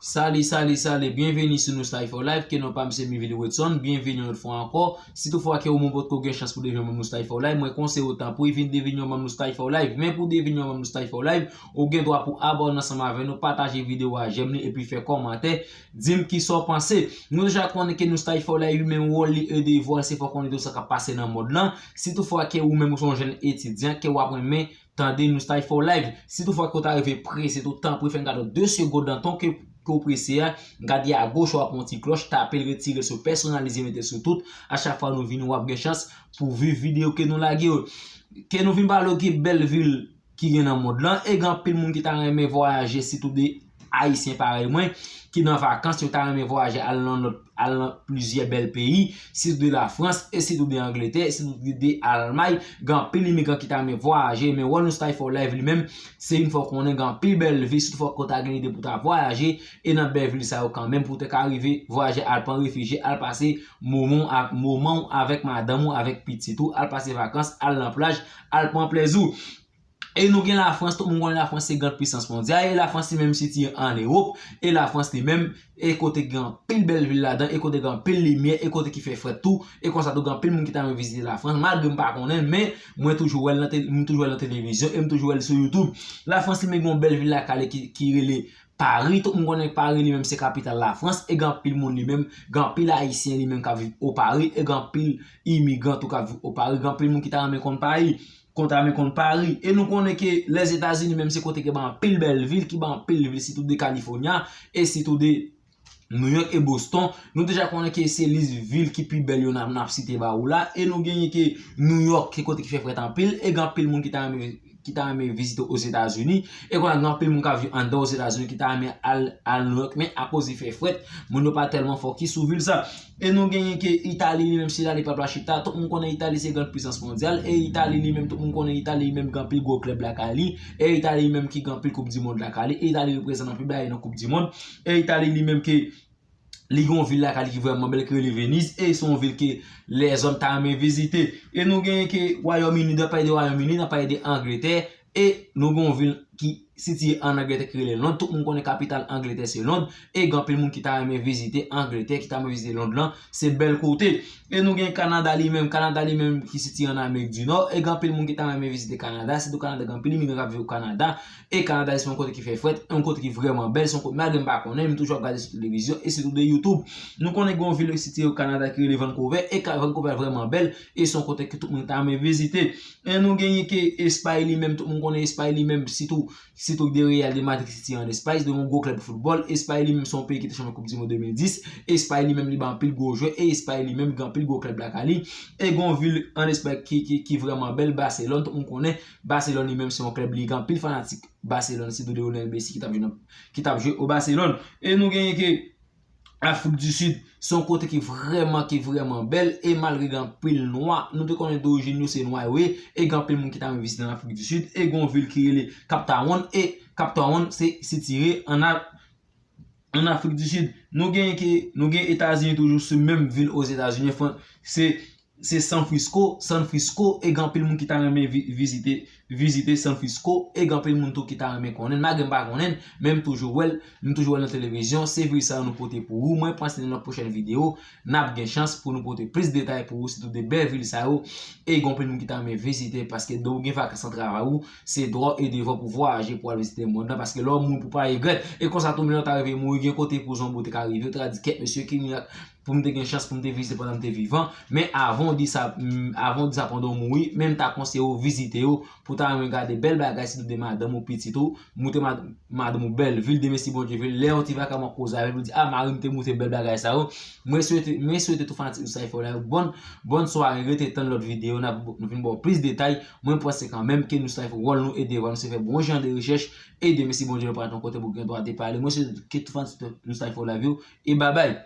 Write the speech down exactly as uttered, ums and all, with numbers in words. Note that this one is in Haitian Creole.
Sali, sali, sali, byenveni sou Nou Style for Life, ke non pa m se Mivil Wetson, byenveni yon lòt fwa ankò. Si toutfwa ke ou menm potko gen chans pou devni yon manm Nou Style for Life, mwen konseye w tanpri vin devni yon manm Nou Style for Life. Men pou devni yon manm Nou Style for Life, ou gen dwa pou abòne ansanm avè nou, pataje videyo a, jèm li, epi fè kòmantè, di m kisa w panse. Nou deja konnen ke Nou Style for Life li menm wòl li e devwa l se fè w konnen tout sa k ap pase nan mond lan. Si toutfwa ke ou menm ou se yon jèn etidyan, ke w ap renmen tande Nou Style for Life. Si toutfwa ke w ta rive prese tou, tanpri fè m gade w de segonn nan tan ke, ke w prese a, gade a goch w ap yon ti klòch, tape l, retire l sou pèsonalize, mete l sou tout. A chak fwa nou vini, w ap gen chans pou viv videyo ke nou lage yo. Ke nou vin pale w ki bèl vil ki gen nan mond lan, e gen anpil moun ki ta renmen vwayaje, sitou de Ayisyen parèy mwen, ki nan vakans, yo ta renmen vwayaje al nan lòt, al nan plizyè bèl peyi, sitou de Lafrans, e sitou de Angletè, sitou de, de Almay. Gen anpil imigran ki ta renmen vwayaje, men One Style for Life li menm, se yon fwa konnen gen anpil bèl vil, sitou fwa ke w ta gen lide pou ta vwayaje, e nan bèl vil sa yo kanmenm, pou w te ka rive vwayaje, al pran refijye, al pase moman w a-, moman w avèk madanm ou, avèk pitit ou, al pase vakans, al nan plaj, al pran plèzi w. E nou gen Lafrans, tout moun konnen Lafrans se grand pwisans mondyal, e Lafrans li menm sitiye ann Ewòp, e Lafrans li menm, e kote gen anpil bèl vil ladan, e kote gen anpil limyè, e kote ki fè frèt tou, e konsa tou gen anpil moun ki ta renmen vizite Lafrans, malgre m pa konnen l, men mwen toujou wè l nan te-, m toujou wè l nan televizyon, e m toujou wè l sou YouTube. Lafrans li menm gen yon bèl vil lakay li ki, ki rele Pari, tout moun konnen Pari li menm se kapital Lafrans, e gen anpil moun li menm, gen anpil Ayisyen li menm k ap viv o Pari, e gen anpil imigran tou k ap viv o Pari, gen anpil moun ki ta renmen konn Pari, konn ta renmen konn Pari. E nou konnen ke Lèzetazini menm se kote ki ba anpil bèl vil, ki ba anpil vil, sitou de California, e sitou de New York e Boston. Nou deja konnen ke se lis vil ki pi bèl yo n ap, n ap site ba ou la, e nou genyen ke New York se kote ki fè frèt anpil, e gen anpil moun ki ta renmen ki ta renmen vizite Ozetazini, e konsa gen anpil moun k ap viv anndan Ozetazini ki ta renmen al, al New York, men akoz li fè frèt, moun yo pa tèlman fokis sou vil sa. E nou genyen ke Itali li menm, se la li pral chita, tout moun konnen Itali se grand pwisans mondyal, e Itali li menm, tout moun konnen Itali li menm gen anpil gwo klèb lakay li, e Itali li menm ki gen anpil koup di mond lakay li, e Itali reprezan anpil bagay nan koup di mond, e Itali li menm ke li gen yon vil lakay li ki vrèman bèl ki rele Veniz, e se yon vil ke lèzòm ta renmen vizite. E nou genyen ke Wayòm Ini, n ap pale de Wayòm Ini, n ap pale de Angletè, e nou gen yon vil ki sitiye ann Angletè ki rele Lond. Tout moun konnen kapital Angletè se Lond, e gen anpil moun ki ta renmen vizite Angletè, ki ta renmen vizite Lond lan, se bèl kote. E nou gen Kanada li menm, Kanada li menm ki sitiye ann Amerik di Nò, e gen anpil moun ki ta renmen vizite Kanada, sitou Kanada, gen anpil imigran k ap viv o Kanada, e Kanada se yon kote ki fè frèt, yon kote ki vrèman bèl, se yon kote, malgre m pa konnen, m toujou ap gade sou televizyon, e sitou de YouTube. Nou konnen gen yon vil ki sitiye o Kanada ki rele Vancouver, e ka-, Vancouver vrèman bèl, e se yon kote ke tout moun ta renmen vizite. E nou genyen ke Espay li menm, tout moun konnen Espay li menm, sitou, sitou de Real de Madrid ki sitiye ann Espay, se yon gwo klèb foutbòl. Espay li menm se yon peyi ki te chanpyon koup di mond de mil dis. Espay li menm li ba anpil gwo jwè, e Espay li menm gen anpil gwo klèb lakay li. E gen yon vil ann Espay ki, ki, ki vrèman bèl, Baselòn, tout moun konnen Baselòn li menm se yon klèb li gen anpil fanatik Baselòn, sitou Lionel Messi ki t ap jwe nan, ki t ap jwe o Baselòn. E nou genyen ke Afrik di Sid, se yon kote ki vrèman, ki vrèman bèl, e malgre gen anpil nwa, nou te konnen dorijin yo se nwa yo ye, e gen anpil moun ki ta renmen vizite ann Afrik di Sid, e gen yon vil ki rele Cape Town, e Cape Town se sitiye ann A-, ann Afrik di Sid. Nou genyen ke, nou gen Etazini toujou sou menm vil Ozetazini, fran-, se, se San Francisco, San Francisco, e gen anpil moun ki ta renmen vi-, vizite, vizite San Francisco, e gen anpil moun tou ki ta renmen konnen l, malgre m pa konnen l, men m toujou wè l, m toujou wè l nan televizyon, se vil sa yo nou pote pou ou. Mwen panse nan yon pwochèn videyo, n ap gen chans pou nou pote plis detay pou ou, sitou de bèl vil sa yo, e gen anpil moun ki ta renmen vizite, paske lè w gen vakans nan travay ou, se dwa w e devwa w pou vwayaje, pou al vizite mond lan, paske lè w mouri pou pa regrèt, e konsa tou, men lè w ta rive mouri, gen kote pou zonbi w te ka rive, w te ka di, kèt mesye, ki mirak pou m te gen chans pou m te vizite pandan m te vivan. Men avan w di sa, mm, avan w di sa pandan w mouri, men m ta konseye w vizite yo, pou w ta renmen gade bèl bagay, sitou de madanm ou pitit ou, moute mad-, madanm ou bèl vil, demen si Bondye vle, lè yon ti vagabon koze avè l, ou di, a, mari m te moute bèl bagay sa yo. Mwen swete, mwen swete tout fanatik Nou Style for Life bòn, bòn sware, rete tann lòt videyo, n ap, nou vin ba w plis detay. Mwen panse kanmenm ke Nou Style for wòl nou e devwa nou se fè bon jan de rechèch, e demen si Bondye vle nou pral nan kote pou gen dwa de pale. Mwen swete ke tout fanatik Nou Style for Life yo, e babay.